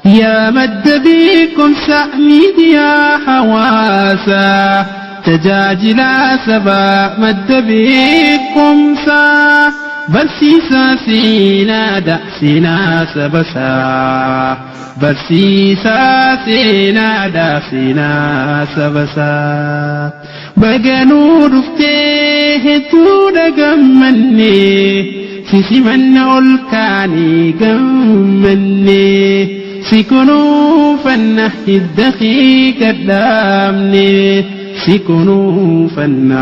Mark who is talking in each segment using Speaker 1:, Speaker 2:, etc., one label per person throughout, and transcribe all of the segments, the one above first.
Speaker 1: Yaa madda beekumsa miidiyaa hawaasaa tajaajilaa sabaa madda beekumsaa barsiisaa seenaadha seenaa sabasaa barsiisaa seenaadha seenaa sabasaa baga nuu dhuftee hedduudha gammannee Si simanna ol kaanee gammannee si kunuunfanna hidda kee gad dhaabne si kunuunfanna.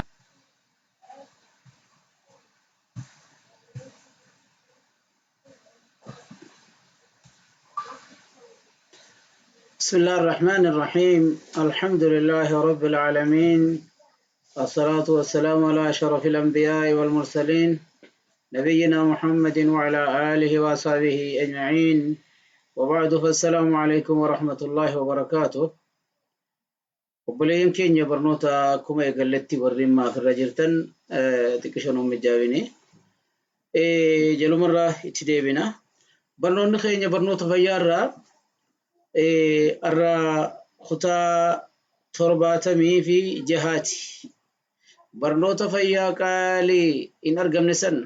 Speaker 2: بسم الله الرحمن الرحيم الحمد لله رب العالمين الصلاة والسلام على أشرف الأنبياء والمرسلين نبينا محمد وعلى آله وصحبه أجمعين وبعد فالسلام عليكم ورحمة الله وبركاته Obboleeyyan keenya barnoota akkuma eegalletti warri maafirra jirtan xiqqisho nuun mijjaabini. Jalumarraa itti deebina. Barnoonni keenya barnoota fayyaarraa har'a kutaa torbaatamii fi jahaati. Barnoota fayyaa qaalii hin argamne san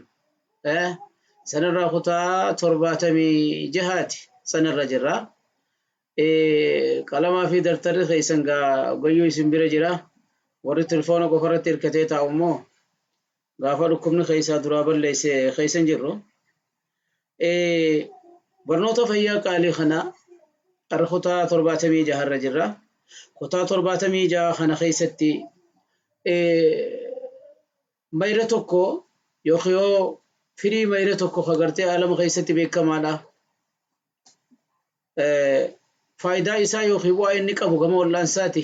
Speaker 2: sanirraa kutaa torbaatamii jahaati sanirra jirra. Qalamaa fi daftarri keessan gaa gayyuu isin bira jira. Warri tilfoona qofa irratti hirkatee taa'u immoo gaafa dhukkubni keessaa duraa balleesse keessa hin jirru. Barnoota fayyaa qaalii kana har'a kutaa 76 irra jirra. Kutaa 76 kana keessatti mayra tokko yookiin yoo firii mayra tokko ka gartee aalama keessatti beekamaadha. Faayidaa isaa yookiin bu'aa inni qabu gama wal'aansaati.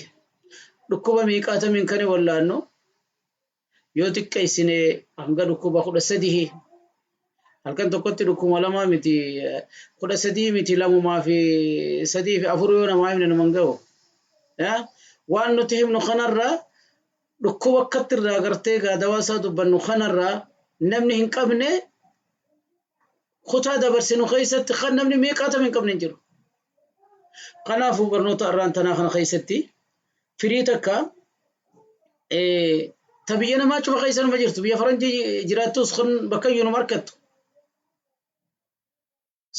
Speaker 2: Dhukkuba meeqaatamiin kan wal'aannu yoo xiqqeessine hanga dhukkuba 13 halkan tokkotti dhukkuma lamaa miti 13 miti lamumaa fi sadii fi afur yoo namaa himne numan ga'u. Waan nuti himnu kanarraa dhukkuba akkatti irraa gartee gaa dawaa isaa dubbannu kanarraa namni hin qabne kutaa dabarsinu keessatti kan namni meeqaatama hin qabne hin jiru. Kanaafuu barnoota arraan tanaa kana keessatti firii takka ta biyya namaa cufa keessa numa jirtu biyya faranjii jiraattus kan bakka iyyuu numa argattu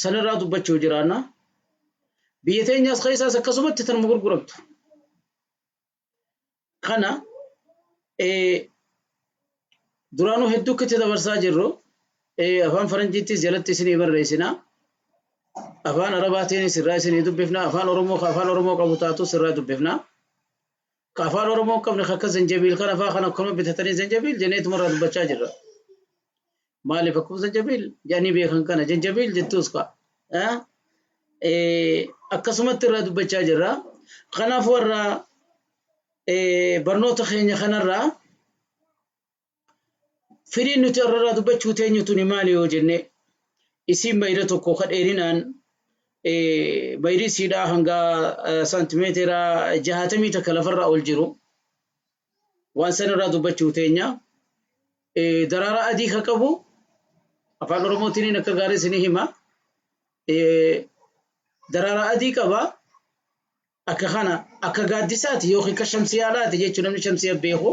Speaker 2: sanirraa dubbachuu jiraanna. Biyya teenyaas keessaas akkasumatti tanuma gurguramtu. Kana duraanuu hedduu akka itti dabarsaa jirru afaan faranjiittis jalatti isinii barreessina. Afaan Arabaatiinis irraa isinii dubbifna. Afaan Oromoo ka afaan Oromoo qabu taatus irraa dubbifna. Ka afaan Oromoo hin qabne ka akka zanjabiil kana faa kan akkanuma bitatanii zanjabiil jenneetuma irraa dubbachaa jirra. Maaliif akkuma zanjabiil jedhanii beekan kana janjabiil jettuus ka. Akkasumatti irraa dubbachaa jirra. Kanaaf warra barnoota keenya kanarraa firiin nuti irraa dubbachuu teenyu tuni maali yoo jenne isiin mayra tokko ka dheerinaan mayri isiidhaa hanga saantimeetira 61 lafarraa ol jiru waan san irraa dubbachuu teenya. Daraaraa adii ka qabu afaan Oromootiin akka gaarii isinii hima. Daraaraa adii qaba. Akka kana akka gaaddisaati yookiin akka shamsiyaadhaati jechuun namni shamsiya beeku.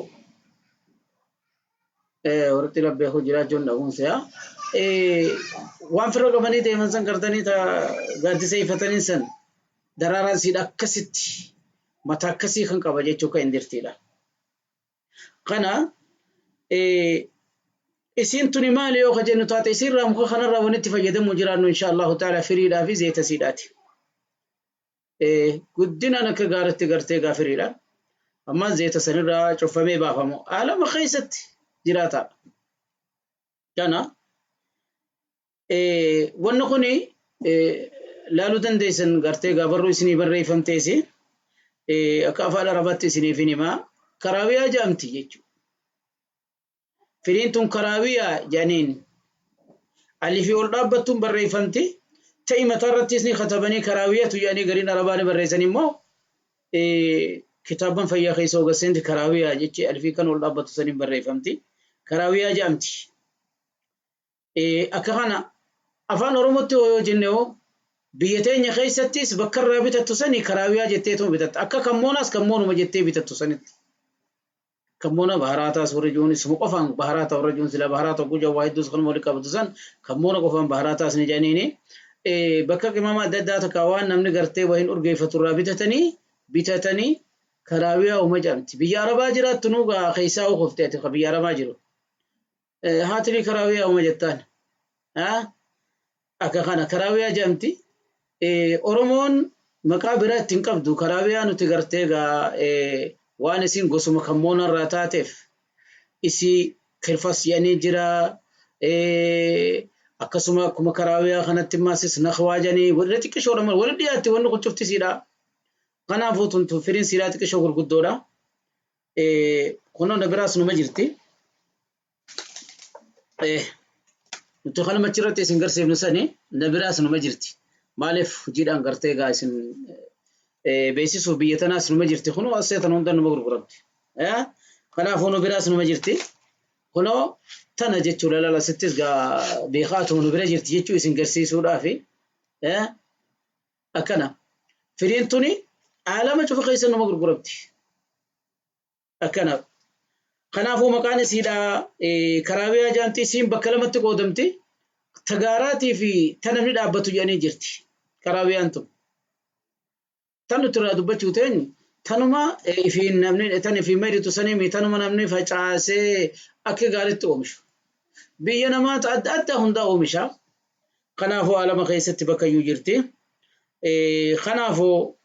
Speaker 2: Warri xila beeku jiraachuun dhabuun se'a. Waan firra qabanii deeman san gartanii gaaddisa ifatanii san daraaraan siidha akkasitti mataa akkasii kan qaba jechuu akka indirtiidha. Kana isiin tuni maali yoo ka jennu taate isiirraa muka kanarraa wanni itti fayyadamuu jiraannu insha Allahu ta'ala firiidhaa fi zeeta siidhaati. Guddinaan akka gaaritti gartee gaa firiidha. Ammaan zeeta sanirraa cuffamee baafamu aalama keessatti jiraata. Kana Wanni kuni laaluu dandeessan gartee gaa barruu isinii barreeffamteesi akka afaan arabaatti isiniif hin himaa karaawiyaa jedhamti jechuudha. Firiin tun karaawiyaa jedhaniin alifii ol dhaabbattuun barreeffamti. Ta'i mataa irrattis ni katabanii karaawiyatu jedhanii gariin arabaa ni barreessan immoo kitaabban fayyaa keessa hogasseenti karaawiyaa jechi alifii kan ol dhaabbattu saniin barreeffamti. Karaawiyaa jedhamti. Akka kana afaan Oromootti hoo yoo jenne hoo Biyya teenya keessattis bakka irraa bitattu sani karaawiyaa jetteetuma bitatta. Akka kammoonaas kammoonuma jettee bitattu sanitti. Kammoona baharaataas warri jiruun isuma qofaan baharaata warra jiruun sila baharaata hogguu waa hedduus kanuma walitti qabatu san kammoona qofaan baharaataas ni jedhaniini. Bakka qimama adda addaa takka waan namni gartee wahin urgeeffatu irraa bitatanii bitatanii karaawiyaa uma jedhamti. Biyya Arabaa jiraattu nuu gaa keessaa okoftee ati ka biyya Arabaa jiru. Haatirii karaawiyaa uma jettaan. Akka kana karaawiyaa jedhamti. Oromoon maqaa biraa ittiin qabdu karaawiyaa nuti gartee gaa waan isin gosuma kan moonarraa taateef isii kirfas jedhanii jira. Akkasuma akkuma karaawiyaa kanatti immasis nakhwaa jedhanii warra xiqqishoodha malee wali dhiyaatti wanni kun cufti siidha. Kanaafuu tun firiin siidhaa xiqqishoo gurguddoodha. Kunoo na biraas numa jirti. Nuti kanuma achirratti isin garsiifnu sani na biraas numa jirti. Maaliif hojiidhaan gartee egaa isin beeksisuuf biyya tanaas numa jirti. Kunoo asee tana hunda numa gurguramti. Kanaafuu nu biraas numa jirti. Kunoo tana jechuudha lala sittis gaa beekaatuma nu bira jirti jechuu isin garsiisuudhaafi. Akkana. Firiin tuni aalama cufa keessa numa gurguramti. Akkana. Kanaafuu maqaan isiidha karaabiyaa jaanti isiin bakka lamatti qoodamti. Tagaaraatii fi ta namni dhaabbatu jedhanii jirti. Karaabiyaan tun. Tan nuti irraa dubbachuu teenyu tanuma ifiin namni tan ifiin mayritu sanii tanuma namni facaasee akka gaariitti oomishu. Biyya namaata adda addaa hundaa oomisha. Kanaafuu aalama keessatti bakka iyyuu jirti. Kanaafuu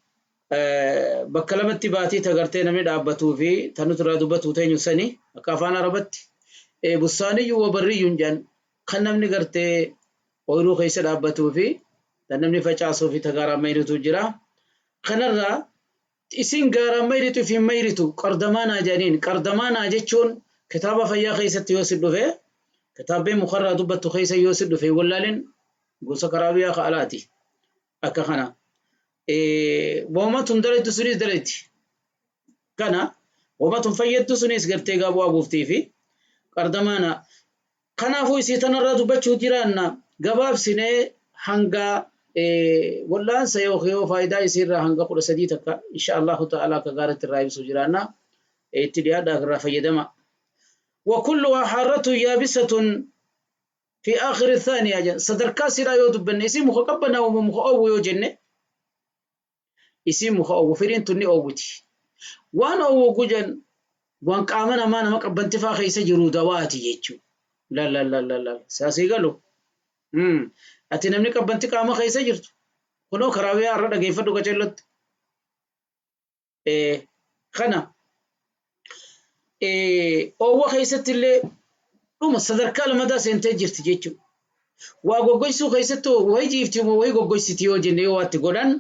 Speaker 2: bakka lamatti baatii tagartee namni dhaabbatuu fi tan nuti irraa dubbatu teenyu sani akka afaan arabatti bussaaniyyuu wa barriyyuun jedhan kan namni gartee ooyiruu keessa dhaabbatuu fi tan namni facaasuu fi tagaaraan mayritu jira. Kanarraa isin gaaraan mayritu fi mayritu qardamaanaa jedhaniin qardamaanaa jechuun kitaaba fayyaa keessatti yoo si dhufe kitaabbii mukarraa dubbattu keessa yoo si dhufe wallaalin gosa karaabiyaa ka alaati akka kana. Wama tun dalaytu sunis dalayti. Kana wama tun fayyaddu sunis gartee gaa bu'aa buuftii fi qardamaana. Kanaafuu isii tanarraa dubbachuu jiraanna gabaabsinee hanga wal'aansa yookiin yoo faayidaa isiirraa hanga 13 takka insha Allahu ta'ala akka gaariitti irraa ibsuu jiraanna itti dhiyaadhaa irraa fayyadama. Wa kulluhaa haarratun yaabisatun fi aakhiri thaaniya jedhan sadarkaa siraa yoo dubbanne isii muka qabbanaa'u moo muka oowwu yoo jenne isii muka oowwu firiin tun ni oowwiti waan oowwu gujan waan qaama namaa nama qabbantifaa keessa jiru dawaati jechuu la la la la la saasii galu ati namni qabbanti qaama keessa jirtu kunoo karaawiyaa irra dhageeffadhu qacellotti Kana oowwa keessatti illee dhuma sadarkaa lamadaa seentee jirti jechuudha. Waa goggoysuu keessatti wayi jiifti moo wayi goggoysiti yoo jenne yoo waatti godhan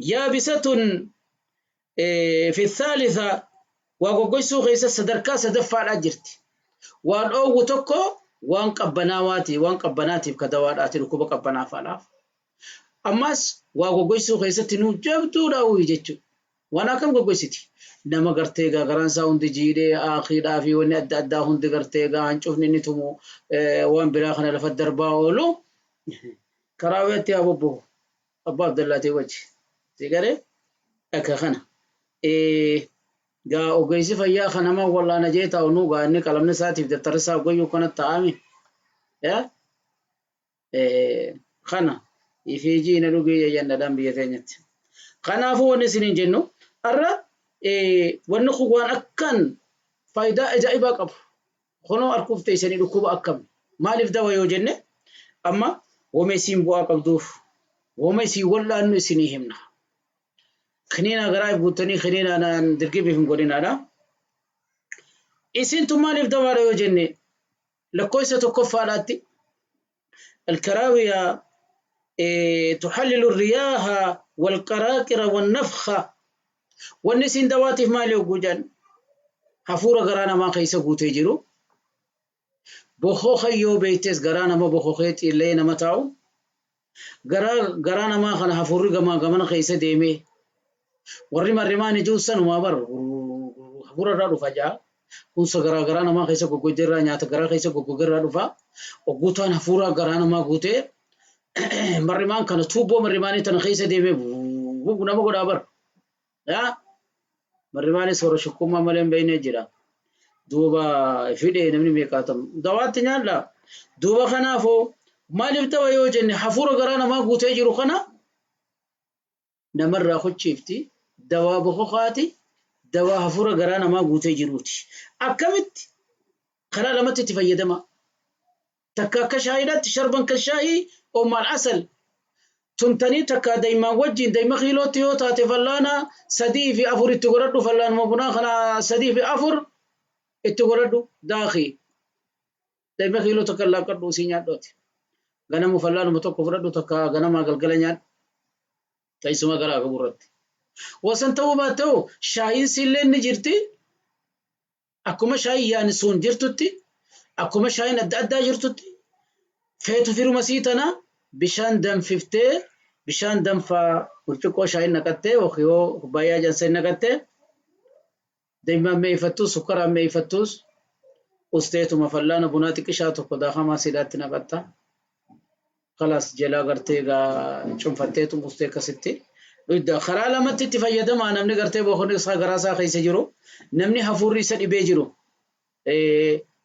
Speaker 2: yaabisatun fi thalitha waa goggoysuu keessa sadarkaa sadaffaadhaa jirti. Waan oowwu tokko waan qabbanaawaati waan qabbanaatiif ka dawaadhaati dhukkuba qabbanaafaadhaaf. Ammas waa goggoysuu keessatti nu jabduudha uyi jechuudha. Waan akkam goggoysiti? Nama gartee egaa garaan isaa hundi jiidhee aakiidhaa fi wanni adda addaa hundi gartee egaa hancufni inni tumu waan biraa kana lafa darbaa oolu karaa weetti haa bobbohu abbaa Abdallaatii wajji. Si galee akka kana. Gaa ogeessi fayyaa kan nama wallaana jee taa'u nuu gaa inni qalamni isaatiif dabtarri isaa ogeeyyuu kanatti taa'ami. Kana ifiijii na dhugii yayyan dhadhaan biyya teenyatti. Kanaafuu wanni isiniin jennu har'a wanni kun waan akkaan faayidaa ajaa'ibaa qabu. Kunoo arguuf teessanii dhukkuba akkam maaliif dawa yoo jenne amma wama isiin bu'aa qabduuf wama isiin wal'aannu isinii himna. Kiniinaa garaa guuttanii kiniinaa naan dirqibiif hin godhinaadha. Isin tun maaliif dawaadha yoo jenne lakkoofsa tokkoffaadhaatti alkaraawiya tuhallilu riyaaha walqaraaqira wannafkha wanni isin dawaatiif maali hogguu jedhan hafuura garaa namaa keessa guutee jiru bokoka yoo beektes garaa nama bokokee xiillee nama taa'u garaa garaa namaa kana hafuurri gamaa gamana keessa deemee warri marrimaan ijuu sanumaa bar hafuura irraa dhufa jaa kunsa garaa garaa namaa keessa goggoge irraa nyaata garaa keessa goggoge irraa dhufa ogguutaan hafuuraa garaa namaa guutee Marrimaan kana tuubboo marrimaanii tana keessa deemee nama godhaa bara. Yaa marrimaanis warra shukkummaa malee hin beekne jira. Duuba fidhee namni meeqaatam dawaatti nyaadha. Duuba kanaafuu maaliif dawa yoo jenne hafuura garaa namaa guutee jiru kana namarraa kuchiifti, dawaa bokokaati, dawaa hafuura garaa namaa guutee jiruuti. Akkamitti? Karaa lamatti itti fayyadama. Takka akka shaayiidhaatti sharban kan shaayii oomaal asal tumtanii takka daymaan wajjin dayma kiilootti yoo taate fallaana 3 fi 4 itti godhadhu, fallaanuma bunaa kana 3 fi 4 itti godhadhu, daakii dayma kiiloo takka laaqqadhu, isii nyaadhooti. Ganamu fallaanuma tokko fudhadhu, takka ganamaa galgala nyaadhu teessuma garaa qabu irratti. Wasan ta'uu baatte hoo shaayiin siillee ni jirti. Akkuma shaayiin yaani sun jirtutti, akkuma shaayiin adda addaa jirtutti, feetu firuma sii tana bishaan danfiftee, bishaan danfaa burcuqqoo shaayiin naqattee yookiin yoo kubbaayyaa jansan naqattee, dammaan mi'eeffattus sukkaraan mi'eeffattus, usteetuma fallaana bunaa xiqqishaa tokko daakamaa siidhaatti naqatta. Kalaas jalaa gartee egaa cunfatteetu ustee akkasitti. Karaa lamatti itti fayyadamaa. Namni gartee boqonni isaa garaa isaa keessa jiru, namni hafuurri isa dhibee jiru.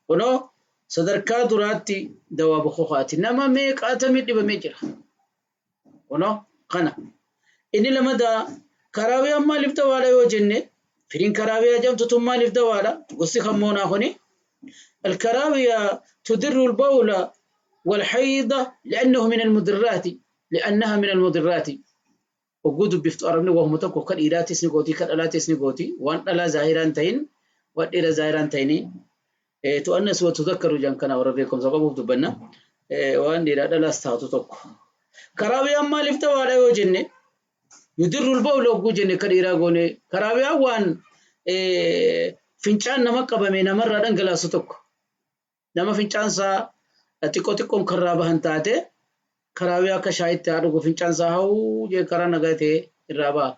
Speaker 2: Kunoo sadarkaa duraatti dawaa bokokaati. Nama meeqaatamii dhibamee jira. Kunoo kana. Inni lamadaa karaawiyaan maaliif dawaadha yoo jenne, firiin karaawiyaa jedhamtu tun maaliif dawaadha? Gosti kammoonaa kuni. الكراوية تدر البول والحيض لأنه من المدرات، لأنها من المدرات. Ogguu dubbiftu arabni wahuma tokko kan dhiiraatis ni gooti, kan dhalaatis ni gooti. Waan dhalaa zaahiraan ta'in, waan dhiira zaahiraan ta'ini تؤنث وتذكر jaan. Kana warra beekumsa qabuuf dubbanna. Waan dhiiraa dhalaas taatu tokko. Karaawiyaan maaliif dawaadha yoo jenne, يدر البول ogguu jenne, kan dhiiraa goone, karaawiyaan waan fincaan nama qabame namarraa dhangalaasu tokko. Nama fincaansaa xiqqoo xiqqoon karraa bahan taate, karaawiyaa akka shaayitti haa dhugu, fincaansaa hawuu jee karaa nagaa ta'e irraa baha.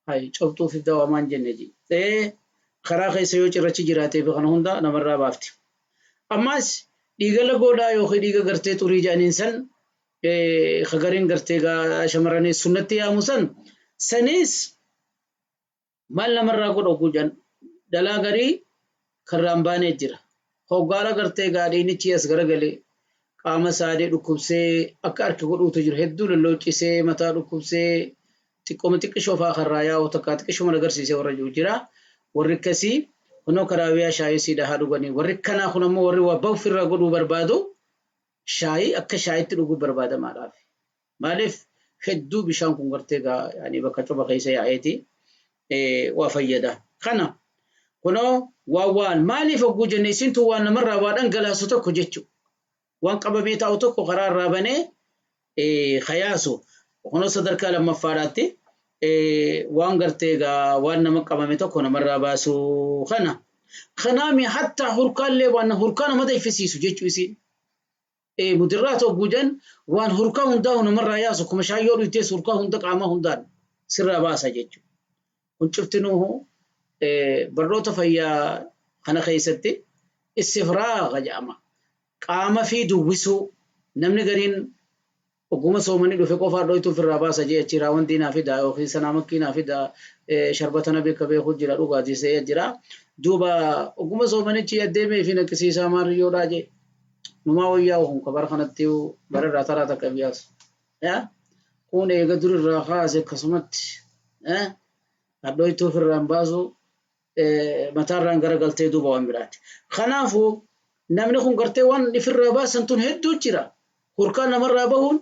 Speaker 2: Hay cobxuuf dawaamaan jenne ji. Karaa keessa yoo cirrachi jiraatee fi kana hunda namarraa baafti. Ammas dhiiga lagoodhaa yookiin dhiiga gartee xurii jedhaniin san, kagariin gartee shamarranii sunnatti yaamu san, sanis maal namarraa godha oguu jedhan, dhalaa garii karraan baanee jira. Hoggaara gartee gaadhiinichi as garagalee qaama isaanii dhukkubsee akka harki godhuutu jiru, hedduu lolloochisee mataa dhukkubsee, xiqqooma xiqqishoo fa'aa karraa yaa'u takka xiqqishuma agarsiisee warra jiru jira. Warri akkasii kunoo karaawiyaa shaayii siidhaa haa dhuganii. Warri kanaa kun ammoo warri waa ofirraa godhuu barbaadu shaayii akka shaayitti dhuguu barbaadamaadhaaf. Maaliif hedduu bishaan kun gartee bakka coba keessa yaa'eeti waa fayyada. Kana kunoo waan waan maaliif hogguu jenne, isintu waan namarraa waa dhangalaasu tokko jechuudha. Waan qabamee taa'u tokko karaa irraa banee kayaasu. Kunoo sadarkaa lammaffaadhaatti waan gartee egaa waan nama qabame tokko namarraa baasu kana. Kanaami hattaa hurkaallee waan hurkaa nama danfisiisu jechuu isiin. مدرات hogguu jedhan waan hurkaa hundaa namarraa yaasu, kuma shaayyoo dhuytees hurkaa hunda qaama hundaan sirraa baasa jechuudha. Kun cuftinuu barnoota fayyaa kana keessatti استفراغ jedhama. Qaama fi duwwisuu. Namni gariin oguma soomanii dhufe qofaa dhoytuu ofirraa baasa jee achi raawwantii naa fida yookiin sanaa makkii naa fida, sharbata na beeka beeku jira, dhugaatii jira. Duuba oguma soomanichi adeemee fi naqqisiisaa maariyyoodhaa jee. Numaa wayyaa kun ka bara kanatti bara irraa taraa takka biyyaas. Kun eega durirraa kaase akkasumatti hadhooytuu ofirraan baasu, mataarraan garagaltee duuba waan biraati. Kanaafuu namni kun gartee waan ifirraa baasan tun hedduu jira. Hurkaan namarraa bahuun,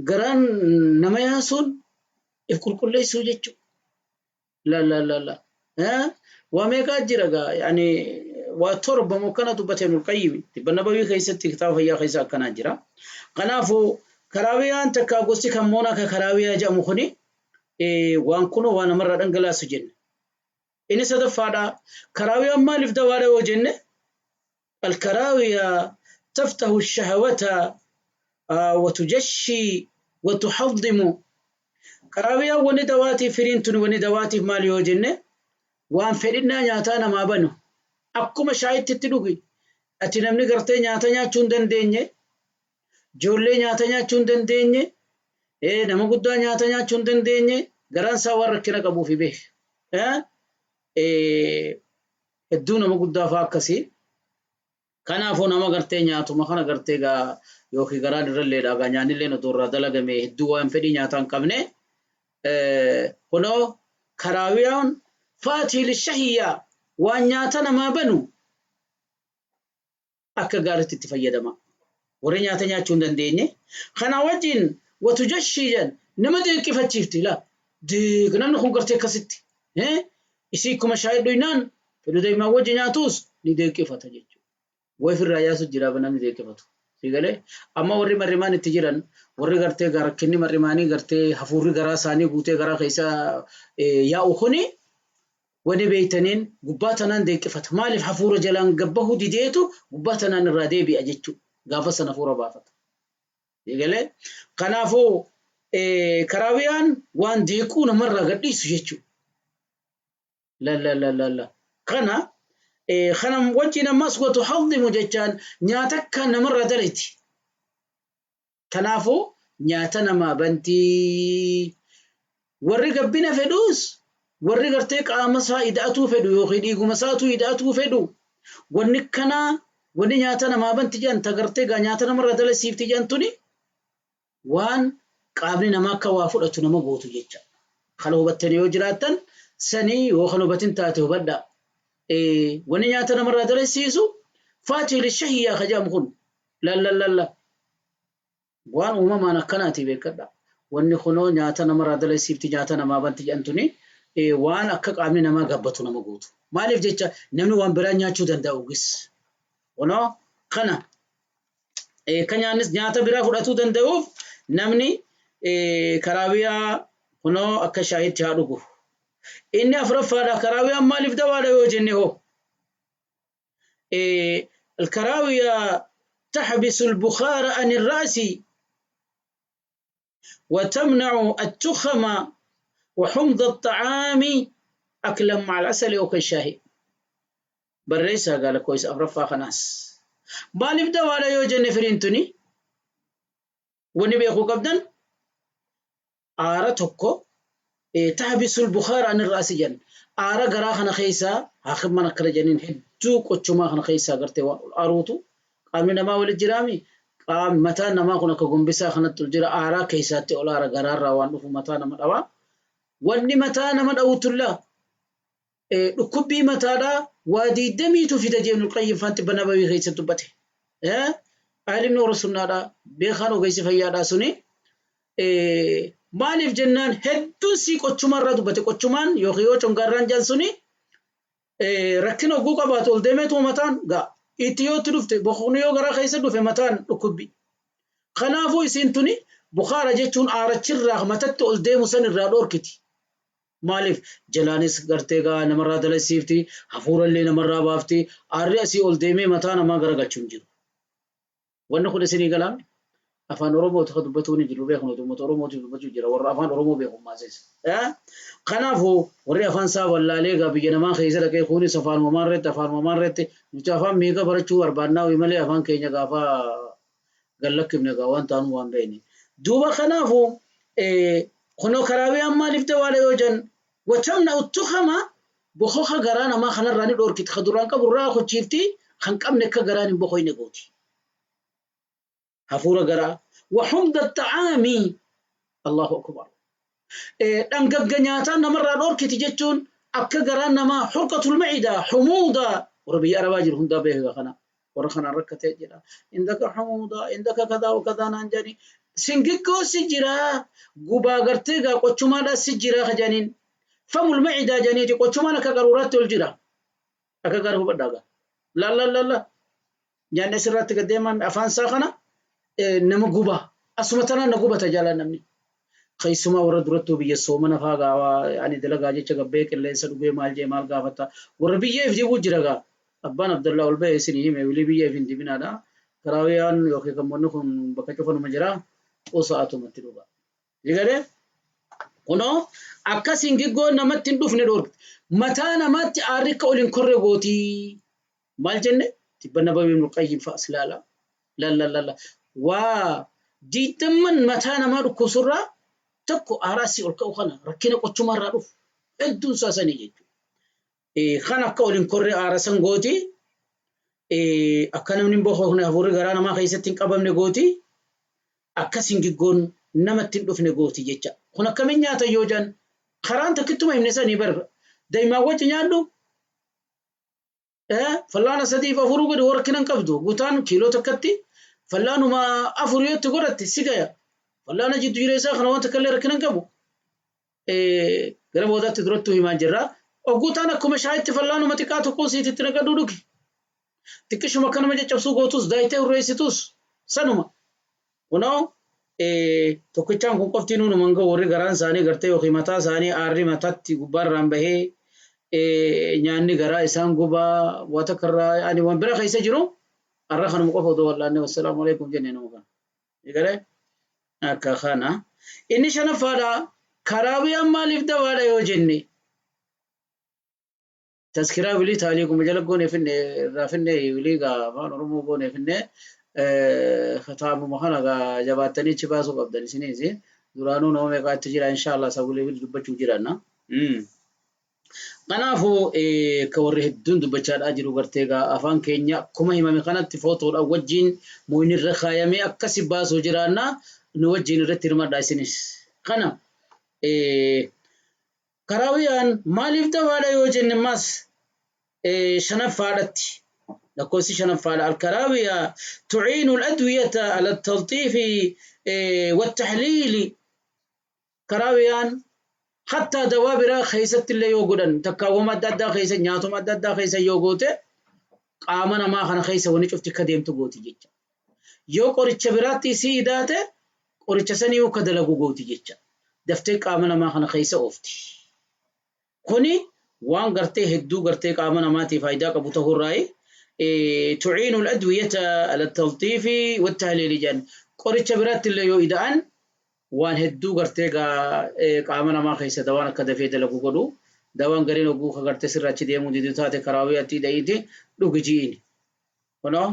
Speaker 2: garaan nama yaasuun if qulqulleessuu jechuudha. La la la la. Waa meeqaa jira gaa, yaani waa torba moo kana dubbate Ibnul Qayyim Tibba Nabawii keessatti, kitaaba fayyaa keessa akkanaa jira. Kanaafuu karaawiyaan takka gosti kan moonaa ka karaawiyaa jedhamu kuni waan kunoo waan namarraa dhangalaasu jenna. Inni sadaffaadha. Karaawiyaan maaliif dawaadha yoo jenne, الكراوية تفتح الشهوة وتجشي وتحضم. Karaawiyaan wani dawaatiif, firiin tun wani dawaatiif maal yoo jenne, waan fedhinnaa nyaataa namaa banu. Akkuma shaayitti itti dhugi. Ati namni gartee nyaata nyaachuu hin dandeenye Ijoollee nyaata nyaachuu hin dandeenye, nama guddaa nyaata nyaachuu hin dandeenye, garaan isaa waan rakkina qabuufi beek. Hedduu nama guddaa fa'aa akkasii. Kanaafuu nama gartee nyaatuma kana gartee gaa yookiin garaan irralleedha gaa nyaannilleen otoo irraa dalagame hedduu waan fedhii nyaataa hin qabne kunoo karaawiyaan faatii lishahiyyaa waan nyaata namaa banu akka gaariitti itti fayyadama. Warri nyaata nyaachuu hin dandeenye kana wajjin watujashii jedhan nama deeqqifachiifti laa deeq namni kun gartee akkasitti isii akkuma shaayii dhuynaan fedhu daa'imaan wajji nyaatus ni deeqqifata jechuudha. Way ofirraa yaasu jira namni deeqqifatu. Si galee amma warri marrimaan itti jiran warri gartee rakkinni marrimaanii gartee hafuurri garaa isaanii guutee garaa keessa yaa'u kuni wani beeytaniin gubbaa tanaan deeqqifata. Maaliif hafuura jalaan gabbahuu dideetu gubbaa tanaan irraa deebi'a jechuudha. Gaafa sana hafuura baafata. Si galee kanaafuu karaawiyaan waan deequu namarraa gadhiisu jechuudha. La la la la la. Kana kana wajjin ammas watuhaddimu jechaan nyaata akka namarraa dalayti. Kanaafuu nyaata namaa bantii. Warri gabbina fedhuus warri gartee qaama isaa ida'atuu fedhu yookiin dhiiguma isaatuu ida'atuu fedhu wanni kanaa wanni nyaata namaa banti jedhan ta gartee gaa nyaata namarraa dalasiifti jedhan tuni waan qaamni namaa akka waa fudhatu nama gootu jecha. Kana hubattanii yoo jiraattan sanii yoo kan hubatin taate hubadhaa. Wanni nyaata namarraa dalasiisu faatii lishahiyyaa ka jedhamu kun lallallalla waan uumamaan akkanaati beekadha. Wanni kunoo nyaata namarraa dalasiifti nyaata namaa banti jedhan tuni waan akka qaamni namaa gabbatu nama gootu. Maaliif jecha namni waan biraa nyaachuu danda'u gis. Kunoo kana akka nyaannis nyaata biraa fudhatuu danda'uuf namni karaawiyaa kunoo akka shaayitti haa dhugu. Inni afuraffaadha karaawiyaan maaliif dawaadha yoo jenne hoo? الكراوية تحبس البخار عن الرأس وتمنع التخم وحمض الطعام أكلا مع العسل أو كالشاهي barreessaa gaa lakkoofsa afraffaa kanaas. Maaliif dawaadha yoo jenne firiin tuni wanni beekuu qabdan aara tokko tahbisul bukhaara anir ra'asi jedhan aara garaa kana keessaa haakimman akkana jedhaniin hedduu qochumaa kana keessaa gartee waan ol aaruutu qaamni namaa wali jiraami qaamni mataan namaa kun akka gombisaa kanatti ol jira aaraa keessaatti ol aara garaarraa waan dhufu mataa nama dhawaa wanni mataa nama dhawutullaa Dhukkubbii mataadhaa waa diiddamiitu fida jee Ibnul Qayyim faan xibba nabawii keessatti dubbate. Aalimni warra sunnaadhaa beekaan ogeessi fayyaadhaa suni maaliif jennaan hedduun sii qochumarraa dubbate qochumaan yookiin yoo congaarraan jedhan suni rakkina hogguu qabaatu ol deemeetu mataan ga'a. Itti yoo itti dhufte boqoqni yoo garaa keessa dhufe mataan dhukkubbi. Kanaafuu isiin tuni bukaara jechuun aarachirraa matatti ol deemu san irraa dhoorkiti. Maaliif jalaanis gartee gaa namarraa dalasiifti, hafuurallee namarraa baafti, aarri asii ol deemee mataa namaa garagalchu hin jiru. Wanni kun isinii galaa? Afaan Oromooti ka dubbatuu ni jiru beeknu uummata Oromootiif dubbachuu jira warra afaan Oromoo beeku maasis. Kanaafuu warri afaan isaa wallaalee gaa biyya namaa keessa dhaqee kunis afaan uumamaa irratti afaan uumamaa irratti nuti afaan meeqa barachuu barbaannaa malee afaan keenya gaafa gad lakkifne egaa waan taanuu waan beekne. Duuba kanaafuu kunoo karaawiyaan maaliif dawaadha yoo jan watamna uttukhama bokoka garaa namaa kanarraa ni dhoorkiti ka duraan qabu irraa kochiifti kan qabne akka garaan hin bokoyne gooti. Hafuura garaa wa humda xa'aami Allahu akbar. Dhangagga nyaataa namarraa dhoorkiti jechuun akka garaan namaa hurqatul macidaa humuudaa warra biyya arabaa jiru hundaa beeka kana warra kanaan rakkatee jira indaka humuudaa indaka kadaa wa kadaa naan jedhanii singiggoo si jiraa gubaa gartee gaa qochumaadhaa si jiraa ka jedhaniin famul macidaa jedhaniiti qochumaan akka qaruuraatti ol jira akka gara hubadhaa gaa laalla laalla nyaanni asirraatti gad deemaa afaan isaa kana nama guba asuma tanaan na gubata jaalaa namni keessumaa warra durattuu biyya soomana faa gaawaa ani dalagaa jecha gabbee qilleensa dhugee maal jee maal gaafata warra biyya if dibuu jira gaa abbaan Abdallaa ol ba'e isinii hime wilii biyya if hin dibinaadha karaawiyaan yookiin kammoonni kun bakka cufanuma jira osa'atumatti dhuga Digalee kunoo akka singiggoon namatti hin dhufne dhoorkte. Mataa namaatti aarri akka ol hin korre gootii. Maal jenne? Tibba Nabawi Ibnul Qayyim fa'as laala. Lalla lalla. Waa Diidamman mataa namaa dhukkubsurraa tokko aaraa asii ol ka'u kana rakkina qochumarraa dhufu hedduun isaa sanii jechuudha. Kan akka ol hin korre aara san gooti. Akka namni hin bokoofne hafuurri garaa namaa keessatti hin qabamne gooti. Akka singiggoon namatti hin dhufne gooti jecha. Kun akkamiin nyaata yoo jedhan karaan takkittuma himne sanii bar daa'imaan wajji nyaadhu. Fallaana sadiif afuruu godhi hoo rakkina hin qabdu. Guutaan kiiloo takkatti fallaanuma afur yoo itti godhatte si gaya. Fallaana jiddu jireessaa kana waan takka illee rakkina hin qabu. Gara boodaatti durattuu himaa jirra. Ogguutaan akkuma shaayitti fallaanuma xiqqaa tokkoon siit itti naqadhuu dhugi. Xiqqishuma akka nama caccabsuu gootus daayitee hurreessitus sanuma. Kunoo tokkichaan kun qofti nuu numan gahu warri garaan isaanii gartee yookiin mataa isaanii aarri mataatti gubbaarraan bahee nyaanni garaa isaan gubaa waa takka irraa ani waan bira keessa jiru har'a kanuma qofa odoo wal'aanne wassalaamu alaikum jenne nama kana. Egalee akka kana. Inni shanaffaadha karaabiyaan maaliif dawaadha yoo jenne Taskiraa wilii taaliiquma jala goone finne irraa finne wilii gaa afaan Oromoo goone finne kitaabuma kana gaa jabaattanii achi baasuu qabdan isiniis duraanuu nama meeqaatti jira inshaallah isa wilii wilii dubbachuu jiranna. Kanaafuu akka warri hedduun dubbachaadhaa jiru gartee gaa afaan keenya akkuma himame kanatti footoodhaan wajjin mooyni irra kaayamee akkasi baasuu jiraanna nu wajjin irratti hirmadhaa isinis. Kana Karaawiyaan maaliif dawaadha yoo jenne ammas shanaffaadhatti lakkoofsi shanaffaadha alkaraawiya tuciinu al-adwiyata ala talxiifi wattahliili karaawiyaan hattaa dawaa biraa keessatti illee yoo godhan takkaawwama adda addaa keessa nyaatuma adda addaa keessa yoo goote qaama namaa kana keessa wani cufti akka deemtu gooti jecha yoo qoricha biraatti isii idaate qoricha sanii akka dalagu gooti jecha. Daftee qaama namaa kana keessa oofti. Kuni waan gartee hedduu gartee qaama namaatiif faayidaa qabu ta'uurraayi. Tuciinu al-adwiyata ala talxiifi wattahliili jedhan. Qoricha biraatti illee yoo ida'an waan hedduu gartee qaama namaa keessa dawaan akka dafee dalagu godhu. Dawaan gariin hogguu ka gartee sirraa achi deemuu didu taate karaawiyaatti ida'iiti dhugi ji'iini. Kunoo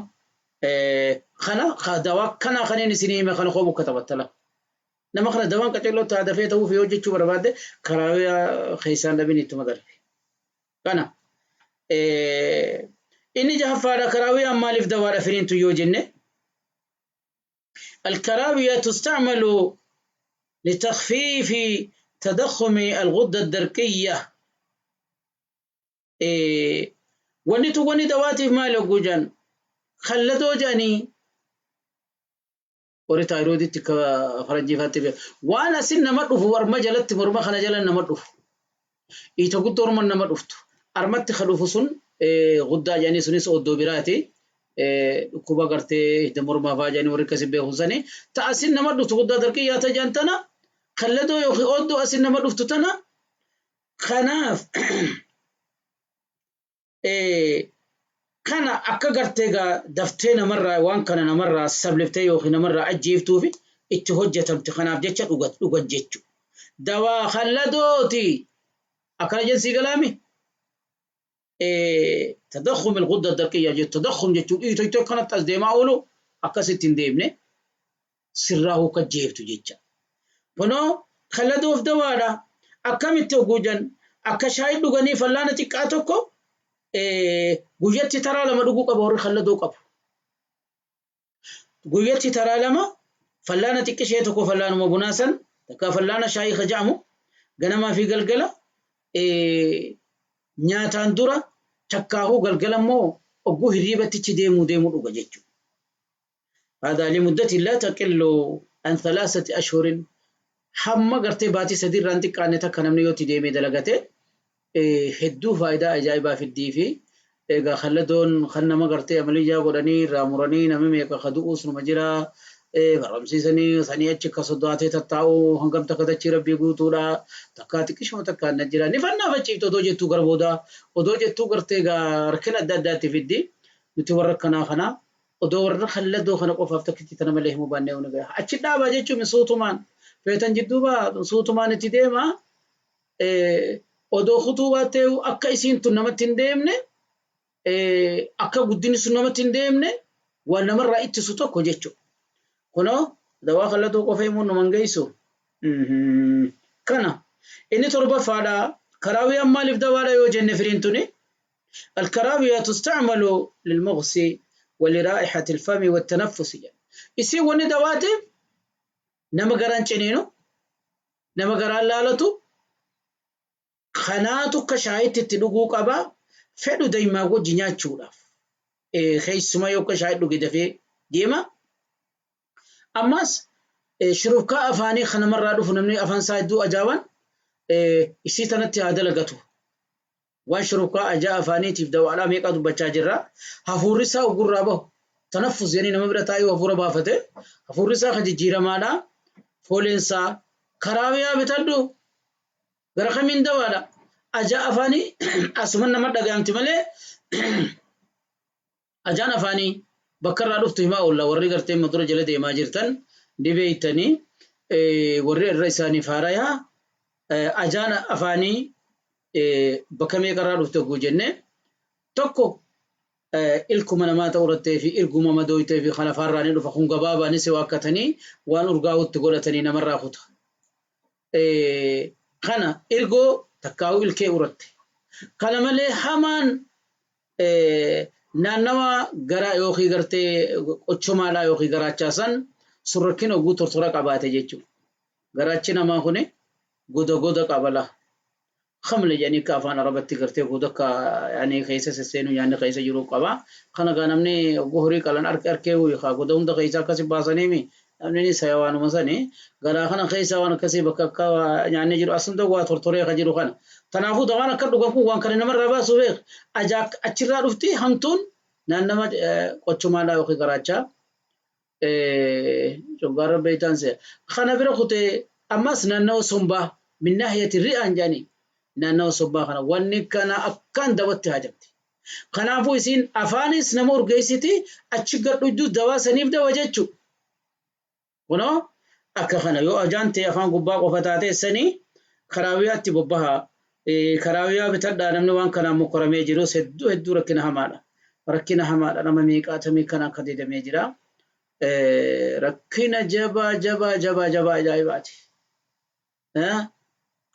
Speaker 2: kana dawaa kana kaneen isinii hime kana koo bukka taphattala. Nama kana dawaan qaceelloo taa dafee ta'uuf yoo jechuu barbaadde karaawiyaa keessaan dhabin ittuma darbe. Kana inni jahaffaadha karaawiyaan maaliif dawaadha firiintu yoo jenne الكراوية تستعمل لتخفيف تضخم الغدة الدرقية Wanni tun wanni dawaatiif maali hogguu jedhan kalladoo jedhanii warri taayirooditti akka faranjiifaatti beeku. Waan asin nama dhufu warma jalatti morma kana jala nama dhufu. Iita guddoo orma nama dhuftu. Armatti ka dhufu sun guddaa jedhanii sunis oddoo biraati. Dhukkuba gartee hidda mormaa fa'aa jedhanii warri akkasi beeku sani. Ta asin nama dhuftu guddaa darqiyyaa ta jedhan tana kalladoo yookiin oddoo asin nama dhuftu tana Kanaaf kana akka gartee egaa daftee namarraa waan kana namarraa sabliftee yookiin namarraa ajjeeftuufi itti hojjetamti. Kanaaf jecha dhugan jechu. Dawaa kalladooti. Akkana jedhan sii galaami? Tadakhum al-ghudda ad-darqiyya jechuun tadakhum jechuun dhiitoytoo akkanatti as deemaa oolu akkasitti hin deemne sirraa hukka jeeftu jecha. Kunoo kalladoof dawaadha. Akkamitti hogguu jedhan akka shaayii dhuganii fallaana xiqqaa tokko guyyatti taraa lama dhuguu qaba warri kalladoo qabu. Guyyatti taraa lama fallaana xiqqishee tokko fallaanuma bunaa san takka fallaana shaayii ka jedhamu ganamaa fi galgala nyaataan dura takkaahuu galgala immoo ogguu hirriibattichi deemuu deemuu dhuga jechuudha. Haadaa limuddatin laa taqillu an thalaasati ashhurin hamma gartee baatii sadii irraa hin xiqqaanne takka namni yoo itti deemee dalagate hedduu faayidaa ajaa'ibaa fiddii fi egaa kalladoon kan nama gartee amaliyyaa godhanii irraa muranii namni meeqa ka du'uus numa jira barramsiisanii sanii achi ka sodaatee tattaa'u hangam takka dachii rabbii guutuudha takkaa xiqqishuma takkaan na jira ni fannaafachiifte odoo jettuu gara boodaa odoo jettuu gartee egaa rakkina adda addaatti fiddi nuti warra akkanaa kana Odoo warra kalladoo kana qofaaf takkitti tana malee himuu baannee ni gaha. Achi dhaabaa jechuun suutumaan feetan jidduu baa suutumaan itti deema. Odoo kutuu baattee akka isiin tun namatti hin deemne akka guddinni sun namatti hin deemne waan namarraa ittisu tokko jechuudha. Kunoo Dawaa kallatuu qofa himuun numan geessu. Kana inni torbaffaadha. Karaawiyaan maaliif dawaadha yoo jenne firiin tuni? الكراوية تستعمل للمغص ولرائحة الفم والتنفس. Isiin wanni dawaatiif nama garaan ciniinu, nama garaan laalatu kanaatu akka shaayitti itti dhuguu qaba. Fedhu daa'imaa wajji nyaachuudhaaf. Keessumaa yoo akka shaayii dhuge dafee deema. Ammas shurufkaa afaanii kan namarraa dhufu, namni afaan isaa hedduu ajaa'iban isii tanatti haa dalagatu. Waan shurufkaa ajaa afaaniitiif dawaadhaa meeqaa dubbachaa jirra. Hafuurri isaa ugurraa bahu. Tanaffus jedhanii nama bira taa'ee hafuura baafate. Hafuurri isaa kan jijjiiramaadha. Fooleen isaa karaawiyaa bitadhu. Gara kamiin dawaadha? Ajaa afaanii asuma nama dhaga'amti malee ajaan afaanii bakka irraa dhuftu himaa oolla. Warri gartee dura jala deemaa jirtan ni beeytanii, warri irra isaanii faarayaa ajaan afaanii bakka meeqa irraa dhufte oguu jenne, tokko ilkuma namaa ta'uu irrattee fi irguma madooytee fi kan afaarraa ni dhufa. Kun gabaabaanis waakkatanii waan urgaa'utti godhatanii namarraa kuta. Kana irgoo takkaa'uu ilkee uratte. Kana malee hamaan naannawa gara yookiin gartee qochomaadhaa yookiin garaachaa san surrakkina oguu tortora qabaate jechuudha. Garaachi namaa kuni goda goda qabala. Khamle jedhanii akka afaan Arabatti gartee goda akka yaani keessa sesseenu nyaanni keessa jiru qaba. Kana gaa namni oguu horii qalan harki harkee haa goda hunda keessa akkasi baasaniimi, namni ni saya waanuma sani. Garaa kana keessa waan akkasii bakka akka nyaanni jiru as hunda waa tortoree ka jiru kana. Kanaafuu dawaan akka dhugan kun waan kana namarraa baasuu beek. Ajaa achirraa dhufti hamtuun naannama qochumaadhaa yookiin garaachaa. Coggaarra beektaan se'a. Kana bira kutee ammas naannawa sombaa, min naahiyati ri'aan jedhanii, naannawa sombaa kana wanni kana akkaan dawatti haajamti. Kanaafuu isiin afaanis nama urgeessiti, achi gad dhugdus dawaa saniif dawa jechuudha. Kunoo akka kana yoo ajaan ta'e afaan gubbaa qofa taatee sanii karaawiyaatti bobbaha. Karaawiyaa bitadhaa. Namni waan kanaan mokkoramee jirus hedduu hedduu rakkina hamaadha. Rakkina hamaadha, nama meeqaatamii kana akka didamee jira. Rakkina jabaa jabaa jabaa jabaa ajaa'ibaati.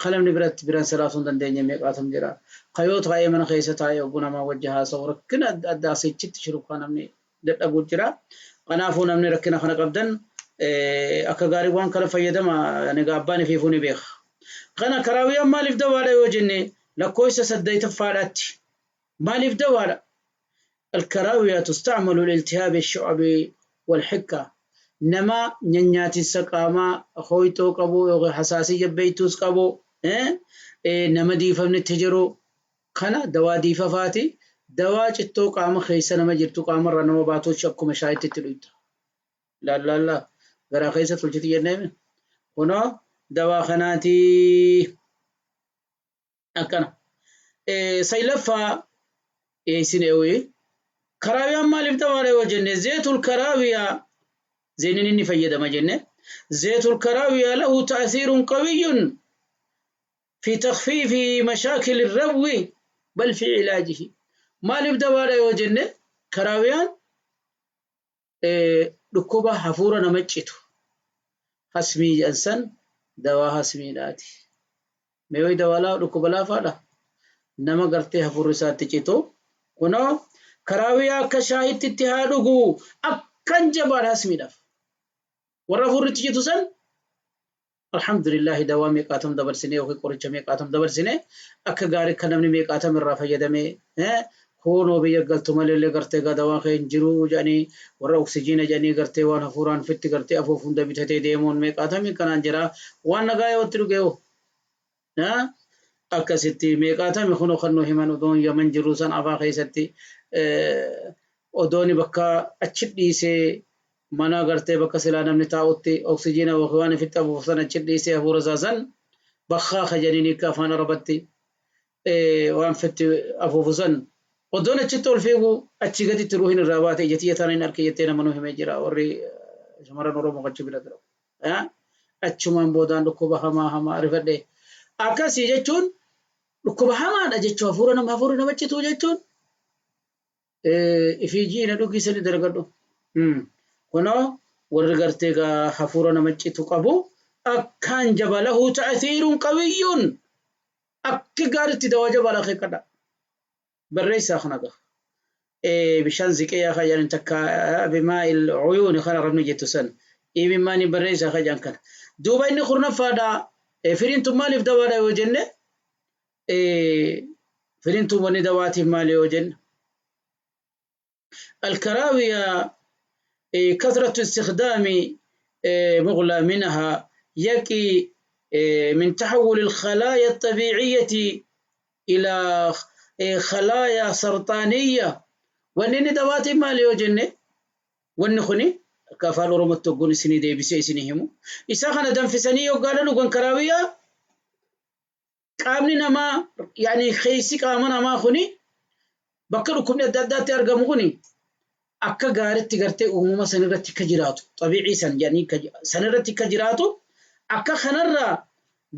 Speaker 2: Kan namni biratti biraan salaasuu hin dandeenye meeqaatam jira. Kayoo taa'ee mana keessa taa'ee oguu namaa wajji haasa'u rakkina adda addaa sichitti shurufkaa namni dadhabuu jira. Kanaafuu namni rakkina kana qabdan akka gaarii waan kana fayyadama, egaa abbaan ifiifuu ni beeka. Kana karaawiyaan maaliif dawaadha yoo jenne, lakkoofsa saddeetaffaadhaatti maaliif dawaadha? الكراوية تستعمل لالتهاب الشعب والحكة. Nama nyanyaatinsa qaamaa hooyxoo qabu yookiin hasaasiyya beeytuus qabu, nama diifamni itti jiru kana dawaa diifafaati. Dawaa cittoo qaama keessa nama jirtu qaamarraa nama baatu akkuma shaayitti itti dhuyta. Lallaallaa garaa keessa tolchiti jenneemi. Kunoo dawaa kanaati akkana. Saylaffaa isin eewwi karaawiyaan maaliif dawaadha yoo jenne, زيت الكراوية zeenin inni fayyadama jenne, زيت الكراوية له تأثير قوي في تخفيف مشاكل الربو بل في علاجه. Maaliif dawaadha yoo jenne, karaawiyaan dhukkuba hafuura nama citu hasmii jedhan san dawaa hasmiidhaati. Mee dawaa dhukkuba laafaadha. Nama gartee hafuurri isaatti citu kunoo karaawiyaa akka shaayitti itti haa dhugu, akkan jabaadha hasmiidhaaf. Warra hafuurri itti citu san, alhamdulillahi, dawaa meeqaatam dabarsine yookiin qoricha meeqaatam dabarsine, akka gaarii kan namni meeqaatam irraa fayyadame kunoo biyya galtu malee gartee gaa dawaa kee hin jiru jedhanii, warra oksijiina jedhanii gartee waan hafuuraan fitti gartee afuuf hunda bitatee deemuun meeqaatamii kanaan jira. Waan nagaa yoo itti dhuge hoo akkasitti meeqaatami kunoo kan nu himan odoon Yaman jiru san afaa keessatti odooni bakka achi dhiisee mana gartee bakka silaa namni taa'utti oksijiina yookiin waan ifitti afuufu san achi dhiisee hafuura isaa san bakkaa kajaniin akka afaan Arabatti waan fitti afuufu san odoon achitti ol fiigu achi gaditti ruuhin irraa baate, ija tiyya taana hin arke jettee nama nu himee jira. Warri shamarran Oromoo achi bira jira. Achumaan boodaan dhukkuba hamaa hamaa rifadhe. Akkasii jechuun dhukkuba hamaadha jechuun hafuura nama hafuurri nama cituu jechuun ifii jiina dhugisanii dalagadhu. Kunoo Warri gartee gaa hafuura nama citu qabu akkaan jaba lahu ta'thiirun qawiyyun akki gaaritti dawaa jabaadha akeekkadha. Barreessaa kana gaa. Bishaan ziqeeyaa kan jedhan takka bimaa'il uyuuni kan arabni jettu san imimmaaniin barreessaa kan jedhan kana. Duuba inni kurnaffaadha. Firiin tun maaliif dawaadha yoo jenne, firiin tun wanni dawaatiif maali yoo jenne, الكراوية كثرة استخدام مغلى منها يقي من تحول الخلايا الطبيعية إلى خلايا سرطانية. Wanni inni dawaatiif maali yoo jenne, wanni kuni akka afaan Oromootti hogguun isinii deebisee isinii himu, isa kana danfisanii yoggaadha dhugan karaawiyaa, qaamni namaa yaani keessi qaama namaa kuni bakka dhukkubni adda addaatti argamu kuni akka gaaritti gartee uumama sanirratti akka jiraatu, xabiicii san jedhanii sanirratti akka jiraatu, akka kanarraa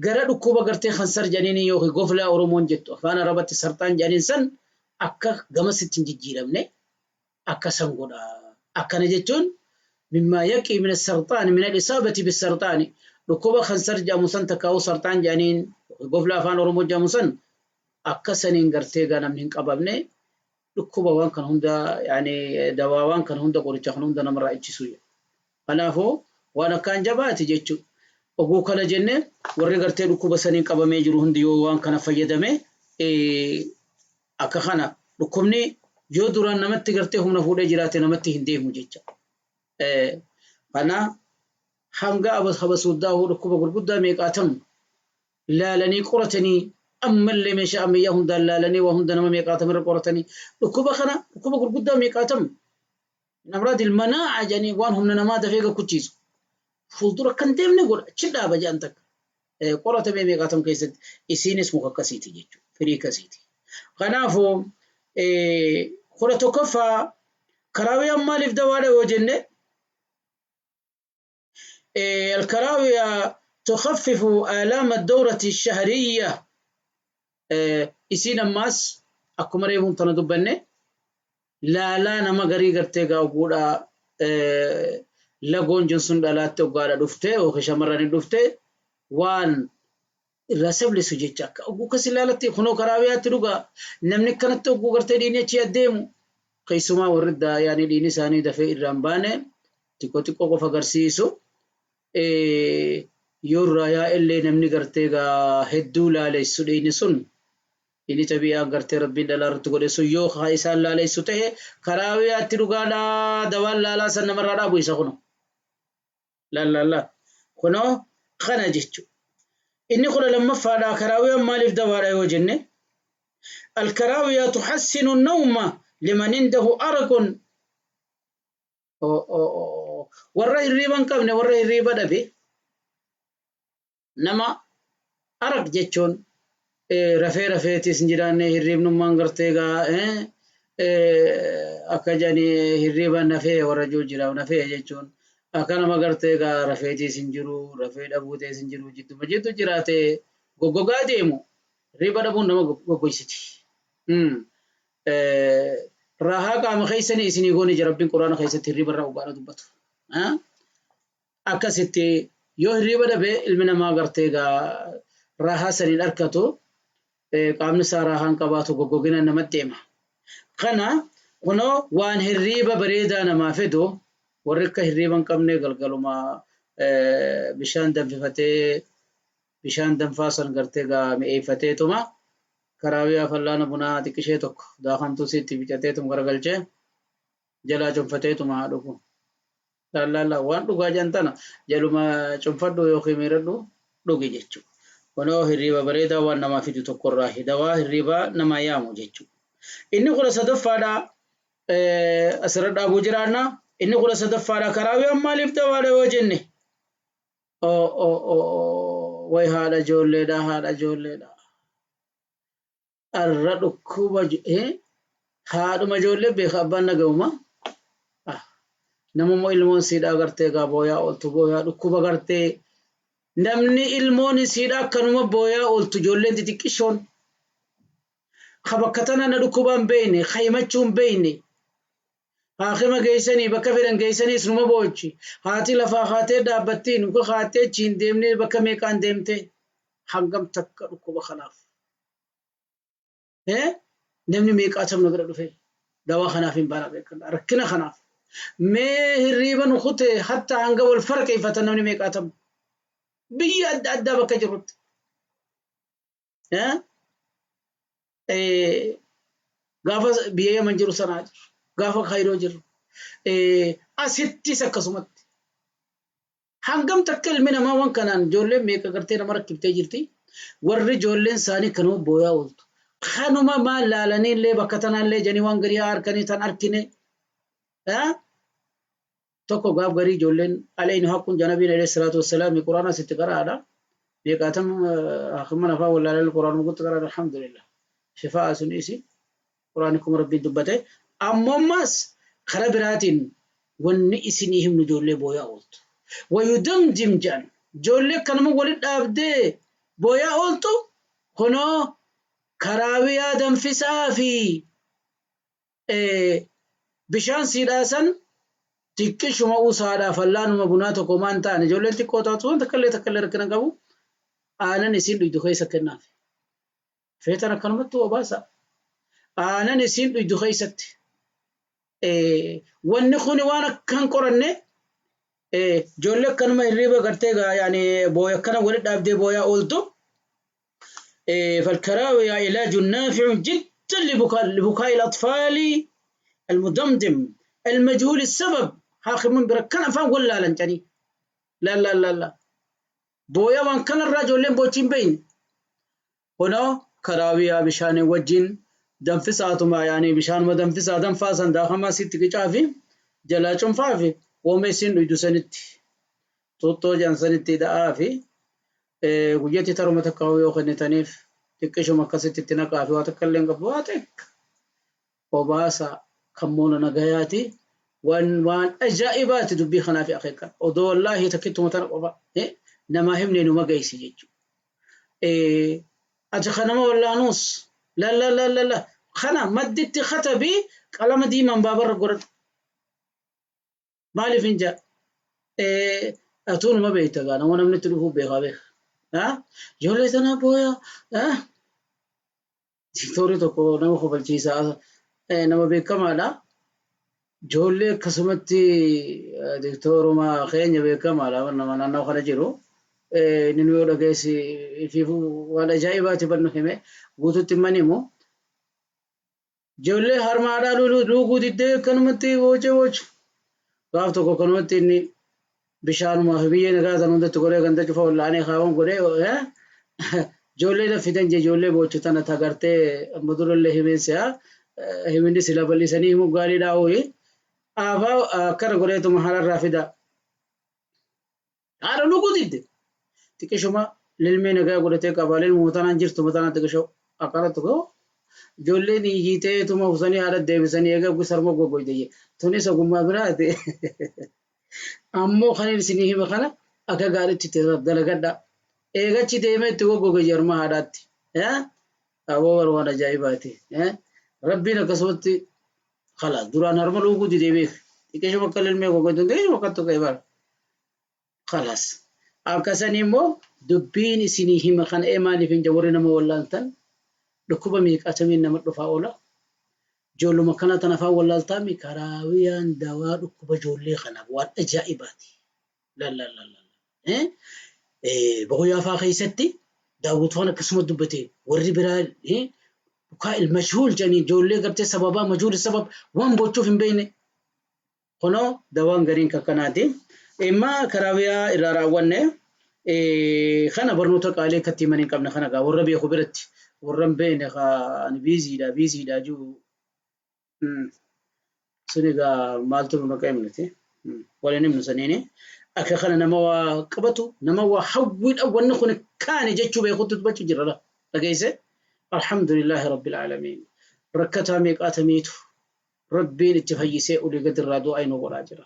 Speaker 2: gara dhukkuba gartee kansar jedhanii yookiin goflaa Oromoon jettu, afaan Arabatti sarxaan jedhaniin san, akka gamasitti hin jijjiiramne akka san godha. Akkana jechuun mimmaa yaqii min sarxaani min al-isaabati bisarxaani, dhukkuba kansar jedhamu san takkaa'uu sarxaan jedhaniin, goflaa afaan Oromoo jedhamu san, akka saniin gartee gaa namni hin qabamne, dhukkuba waan kan hunda yaani dawaa waan kan hunda, qoricha kan hunda namarraa ittisu. Kanaafuu waan akkaan jabaati jechuudha. Oguu kana jenne, warri gartee dhukkuba saniin qabamee jiru hundi yoo waan kana fayyadame, akka kana dhukkubni yoo duraan namatti gartee humna fuudhee jiraate namatti hin deemu jecha. Kana hanga habasuuddaa dhukkuba gurguddaa meeqaatam laalanii qoratanii, ammallee meeshaa ammayyaa hundaan laalanii, waa hunda nama meeqaatam irra qoratanii, dhukkuba kana, dhukkuba gurguddaa meeqaatam amraad ilmanaa'a jedhanii, waan humna namaa dafee gakkuchiisu fuuldura kan deemne godha achi dhaaba jedhan takka qoratamee meeqaatam keessatti. Isiinis muka akkasiiti jechuudha, firii akkasiiti. Kanaafuu 11ffaa, karaawiyaan maaliif dawaadha yoo jenne, الكراوية تخفف آلام الدورة الشهرية. Isiin ammaas akkuma reefuun tana dubbanne, laalaa nama garii gartee gaawguudha lagoon jinsun dhalaatti hoggaadha dhufte yookiin shamarranii dhufte waan irraa sablisu jecha, akka oguu kas ilaalatti kunoo karaawiyaatti dhugaa. Namni akkanatti oguu gartee dhiini achi adeemu, keessumaa warri yaani dhiini isaanii dafee irraa hin baane, xiqqoo xiqqoo qofa agarsiisu, yoo irraa yaa'ellee namni gartee gaa hedduu laalessu, dhiini sun inni xabi'aan gartee Rabbiin dhalaa irratti godhe sun yoo haa isaan laalessu ta'e, karaawiyaatti dhugaadhaa dawaan laalaa san namarraa dhaabu isa kuno laal laal laal kunoo kana jechuudha. Inni 12ffaadha, karaawiyaan maaliif dawaadha yoo jenne, الكراوية تحسن النوم لمن عنده أرق. Warra hirriiba hin qabne, warra hirriiba dhabe, nama أرق jechuun rafee rafeetis hin jiraanne, hirriibnummaan gartee gaa akka jedhanii hirriiba nafee warra jiru jira. Nafee jechuun akka nama gartee gaa rafeetiis hin jiru, rafee dhabuutees hin jiru, jidduma jiddu jiraate goggogaa deemu. Hirriiba dhabuun nama goggoysiti. Raahaa qaama keessanii isinii goone jira Rabbiin Quraana keessatti hirriiba irraa dhugaadha dubbatu. Akkasitti yoo hirriiba dhabe ilmi namaa gartee gaa raahaa saniin argatu, qaamni isaa raahaan qabaatu, goggogina namatti deema. Kana kunoo waan hirriiba bareedaa namaa fidu, warri akka hirriiba hin qabne galgaluma bishaan danfifatee, bishaan danfaa san gartee gaa mi'eeffateetuma, karaawiyaa fallaana bunaa xiqqishee tokko daakamtuu sitti bicateetuma garagalchee jalaa cunfateetuma haa dhugu. Laallaa waan dhugaa jedhan tana jaluma cunfadhu yookiin miiradhu dhugi jechuudha. Kunoo hirriiba bareedaa waan namaa fidu tokkorraa dawaa hirriibaa namaa yaamu jechuudha. Inni 13ffaadha, asirra dhaabuu jiraanna. Inni 13ffaadha, karaawiyaan maaliif dawaadha yoo jenne, way haadha ijoolleedha, haadha ijoolleedha. Arra dhukkuba haadhuma ijoollee beeka abbaan nagahuma. Namummoo ilmoon siidhaa gartee gaa booyaa ooltu, booyaa dhukkuba gartee namni ilmoon siidhaa akkanuma booyaa ooltu, ijoolleen xixiqqishoon ka bakka tana na dhukkubaan beeyne, ka himachuu hin beeyne. Haakima geessanii bakka fedhan geessaniis numa boochi. Haati lafaa kaatee dhaabbattiin muka kaattee achi hin deemnee bakka meeqaan deemte hangam takka dhukkuba kanaaf. Namni meeqaatam na bira dhufe dawaa kanaaf hin baana beekan rakkina kanaaf. Mee hirriiba nu kute hatta hanga wal farqeeffatan namni meeqaatam biyya adda addaa bakka jirutti. Gaafa biyya Yaman jiru sanaa jiru. Gaafa Kaayiroo jiru. Asittis akkasumatti. Hangam takka ilmi namaa waan kanaan ijoolleen meeqa gartee nama rakkiftee jirti. Warri ijoolleen isaanii kanuma booyaa ooltu. Kanuma maal laalanii illee bakka tanaallee jedhanii waan garii haa harkanii tan arkine. Tokko gaaf garii ijoolleen alayni haqqun janabiin alayhi salaatu wassalaami quraana sitti qara'aadha. Meeqaatam hakiman afaan wallaalanii quraanuma guutti qara'an alhamdulillah. Shifaa'a sun isi quraanni kuma rabbiin dubbate. Ammoo ammaas karaa biraatiin wanni isinii himnu ijoollee booyaa ooltu. Wayudamdim jedhan ijoollee akkanuma walitti dhaabdee booyaa ooltu kunoo karaawiyaa danfisaa fi Bishaan siidhaa san xiqqishuma usaadhaa fallaanuma bunaa tokko maan ta'an ijoolleen xiqqoo taatu waan takkallee takkallee rakkina hin qabu aanan isiin dhuydu keessa kennaaf. Feetan akkanumatti obaasa. Aanan isiin dhuydu keessatti. Wanni kuni waan akkan qoranne ijoollee akkanuma hirriiba gartee yaani booya akkana walitti dhaabdee booyaa ooltu. فالكراوية علاج نافع جدا لبكاء الأطفال المدمدم المجهول السبب حاكم بركان أفهم ولا لنجني لا لا لا لا بويا وان كان الرجل لين بوتين بين هنا كراوية بشان وجين danfisaatuma yaani bishaanuma danfisaa danfaa san daakamaa sitti qicaafi jalaa cunfaafi wooma isiin dhuydu sanitti xuuxxoo jedhan sanitti hidha'aafi Guyyatti taruma takka yoo kennitaniif xiqqishuma akkasitti itti naqaafi waa takka illee hin qabu waa xiqqa obaasa kan moona nagayaati waan waan ajaa'ibaati dubbii kanaafi akeekan odoo wallaahi takkittuma tana qofa namaa himne numa geessi jechuudha. Ati kanama wallaanuus la la la la la kana madditti katabii qalama diimaan baabarra godhadhu. Maaliif hin jaa? Atuu numa beekta gaa nama namni itti dhufuu beekaa beeka. Ijoollee tana booya. Tiktoorri tokko nama kofalchiisaa nama beekamaadha. Ijoollee akkasumatti tiktooruma keenya beekamaadha nama naannoo kana jiru. Inni nu yoo dhageessi ifiifuu waan ajaa'ibaati bannu hime guututti hin manimu. Ijoollee harma haadhaa luuguu diddee akkanumatti boocee boochu. Gaaf tokko akkanumatti inni bishaanumaa fi biyyee nagaa tan hundatti godhee ganda cufa wal'aanee kaawan godhee ijoollee na fidan jee ijoollee boochu tana tagartee amma durallee himeen se'a. Himinni sila bal'isanii himuu gaariidhaa ooyi. Aafaa akkana godheetuma haararraa fida. Haadha luuguu didde. Xiqishuma lilmee nagaa godhatee qaba. Lilmuma tanaan jirtuma tanaan xiqishoo akkanatti goo. Ijoolleen hiyyiteetuma husanii haadha deebisanii eega oguu sarma goggoyte jee. Tunis ogummaa biraati. Ammoo kan isinii hime kana akka gaariitti itti dalagadha. Eegachi deemee itti goggoge jarma haadhaatti. Aboo bar waan ajaa'ibaati. Rabbiin akkasumatti kalaas duraan harma luuguu didee beek. Xiqishuma akka lilmee goggoytu xiqishuma akka tuqee bara. Kalaas. Akkasanii immoo dubbiin isinii hima kana ee maaliif hin warri nama wallaaltan dhukkuba meeqaatamiin nama dhufaa oola. Ijoolluma kana tan afaan wallaaltaami karaawiyaan dawaa dhukkuba ijoollee kanaaf waan ajaa'ibaati. Lallallalla. Boqoyaa faa keessatti Daawwit waan akkasuma dubbate warri biraa bukaa ilmajhuul jedhanii ijoollee gartee sababaa majhuul sabab waan gochuuf hin beekne. Kunoo dawaan gariin kakkanaati. Imma karaawiyaa irraa raawwanne kana barnoota qaalii akkatti himan hin qabne kana gaa warra beeku biratti warra hin beekne ka ani biiziidha biiziidha jiru sun egaa maaltu nu dhaqa himnuti waliin himnu saniini akka kana nama waa qabatu nama waa hawwiidha wanni kun kaani jechuu beekutti dubbachuu jira la dhageesse alhamdulillaahi rabbil aalamiin rakkataa meeqaatamiitu Rabbiin itti fayyisee olii gad irraa du'aa nu godhaa jira.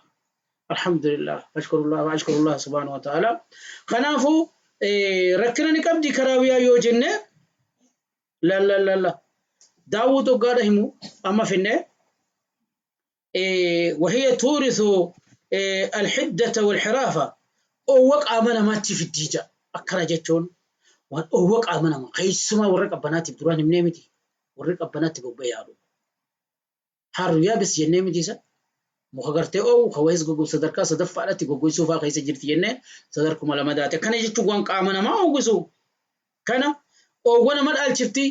Speaker 2: Alhamdulillah, ashkurullah wa ashkurullah subhanahu wa ta'ala. Kanaafuu rakkina ni qabdi karaawiyaa yoo jenne la la la la. Daawwit hoggaadha himu amma finne. Wahiya tuurisu alhiddata walhiraafa oowwa qaama namaatti fiddii ja'a. Akkana jechuun waan oowwa qaama namaa keessumaa warra qabbanaatiif duraan himnee miti warri qabbanaatti bobba'ee haadhu. Haarru yaabis jennee miti isa muka gartee oowwu ka wayis goggogu sadarkaa sadaffaadhatti goggoysuu faa keessa jirti jennee sadarkuma lama daate. Kana jechuun waan qaama namaa oowwisu kana oowwa nama dhaalchifti.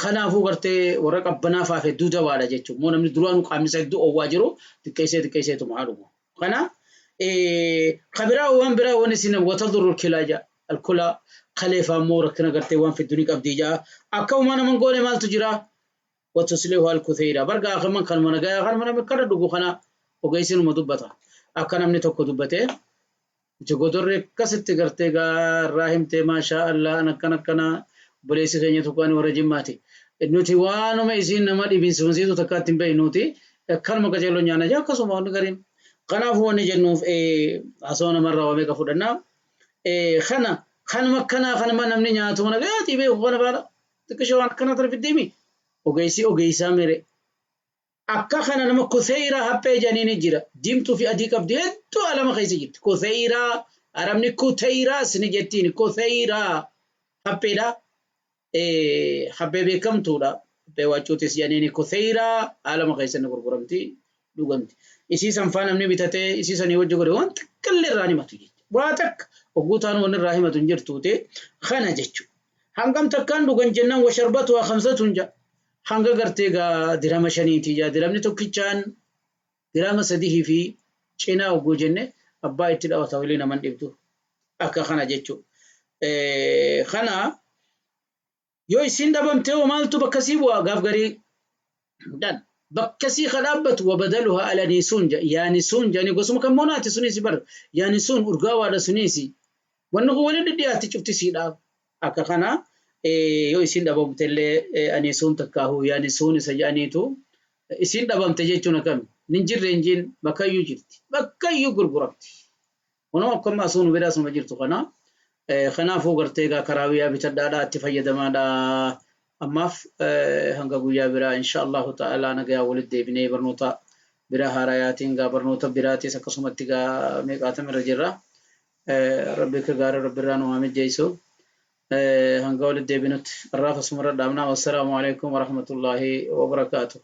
Speaker 2: Kanaafuu gartee warra qabbanaa faaf hedduu dawaadha jechuudha. Immoo namni duraanuu qaamni isaa hedduu oowwaa jiru xiqqeessee xiqqeesseetuma haa dhugu. Kana ka biraa waan biraa waan isin watadurru kilaa ja'a. Alkulaa kalee faa immoo rakkina gartee waan fiddu ni qabdii ja'a. Akka uumaa nama hin goone maaltu jira? Watuslihu alkutheyra. Bargaa akkaman kanuma nagayaa kanuma namni kana dhugu kana ogeessi numa dubbata. Akka namni tokko dubbatee Nuti godorri akkasitti gartee gaa irraa himtee maashaa Allah an akkana akkana obboleessi keenya tokko ani warra jimmaati. Nuti waanuma isiin nama dhibinsifansiisu takkaatti hin beeknuuti akkanuma qaceelloo nyaanna jaa akkasuma wanni gariin. Kanaafuu wanni jennuuf haasawaa namarraa waa meeqa fudhannaa. Kana kanuma akkanaa kanuma namni nyaatu mana gaatii beeku kana faana xiqqishoo waan akkanaa tana fiddeemi. Ogeessi ogeessaa mere. Akka kana nama kutheyraa haphee jedhaniini jira. Diimtuu fi adii qabdi hedduu alama keessa jirti. Kutheyraa arabni kuteyraas ni jettiin kutheyraa hapheedha. Haphee beekamtuudha. Haphee waaccuutis jedhaniini kutheyraa alama keessa ni gurguramti dhugamti. Isii san faa namni bitatee isii sanii wajji godhe waan takka illee irraa hin himatu jechuudha. Waa takka hogguu taanu wanni irraa himatu hin jirtuuti kana jechuudha. Hangam takkaan dhugan jennaan washarbatu haa khamsatun jedha. Hanga gartee gaa dirhama shaniiti jaa dirhamni tokkichaan dirhama sadihii fi cinaa hogguu jenne abbaa itti dhawata walii naman dhibdu akka kana jechu kana yoo isiin dhabamte hoo maaltu bakka sii bu'a gaaf garii dan bakka sii ka dhaabbatu wabadaluha alaniisuun ja yaanisuun jedhanii gosuma kan moonaati suniisi bar yaanisuun urgaawaadha suniisi wanni kun waliin dhidhiyaatti cufti siidhaaf Akka kana yoo isiin dhabamtellee aniisuun takkaahuu yaanisuun isa jedhaniitu isiin dhabamte jechuun akkami? Nin jirre hin jiin bakkayyuu jirti. Bakkayyuu gurguramti. Kunoo akka amma asuu nu bira asuma jirtu kana. Kanaafuu gartee egaa karaawiyaa bitadhaadhaa itti fayyadamaadha. Ammaaf hanga guyyaa biraa insha Allahu ta'ala nagayaan walitti deebinee barnoota biraa haarayaatiin gaa barnoota biraatis akkasumatti gaa meeqaatam irra jirra. Rabbi akka gaarii Rabbi irraa nu haa mijjeessu. Hanga walitti deebinutti har'aaf asumarra dhaabna. Wassalaamu alaikum warahmatullaahi wabarakaatuh.